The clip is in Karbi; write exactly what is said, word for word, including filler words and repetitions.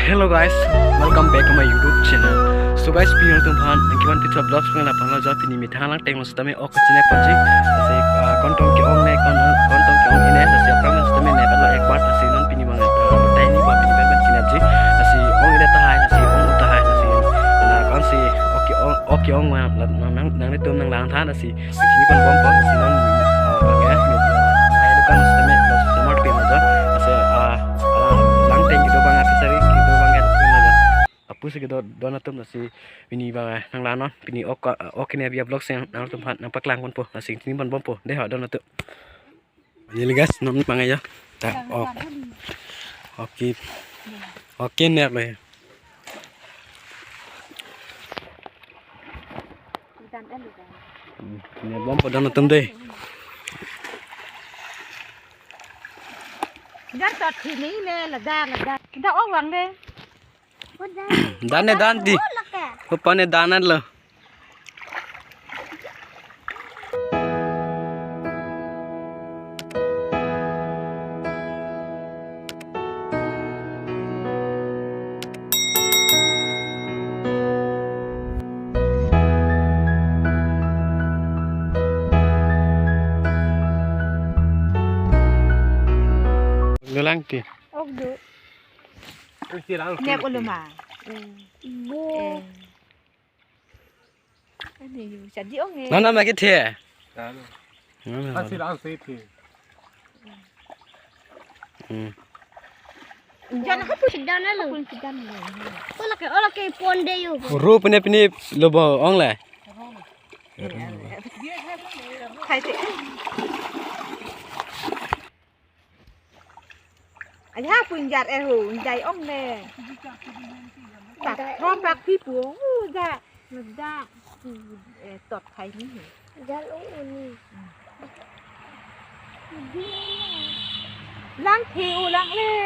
Hello guys, welcome back to my YouTube channel. So guys, pini nangtum aphan nangkevan pithak vlogs pangla pangla ja pini methang langteng lo setame ok channel panji. Lasi, ah, kontong ke-ong ne, kon, kontong ke-ong ne, lasi aphrang setame ne pala ek part lasi non pini bang, ah, batai ni ba pini ban ban kinapji. Lasi ong ne tahai, lasi ong tahai, lasi na konsi ok ke-ong, ok ke-ong ma nang, nang, nanglitum nanglang tha lasi. Sini pon bom pon sini, ah, bang ya, ah, hai dukan setame lo smart pin aja. Lasi, ah, ah, langteng kedo bang, akesari kedo bang ya, pin aja. Apus kedo don atum lasi pini bang, ah, nanglang non, pini ok, ah, ok ne abia vlog sing nangtum aphan nangpaklang ponpo, lasi sini pon bompo, dei ho don atum. Neli guys, non bang ya. Ta ok. Ok, ok ne le. Hmm, ne bompo don atum dei. Jar tot sini le, ladak, ladak. Kita ong bang dei. Dan ne dan di. Upa ne dan lo. Lo lang ti. Ok do. Nek uluma. Bo. Eh. Ani yu, jadi ong eh. Nana ma kethe. Nana. Nana. Asir ang se the. Hmm. Jan ha pu sidan lo. Pu sidan lo. Ko lake, o lake pon dei yu. Ru pine pine lo bo ong le. Khai te. Aja pu ingjat eh ho, ingjai ong ne. Pak, rom pak pi pu, uh, ja, ja, eh, tot khai ni he. Jal ong uni. Lang the u lang le.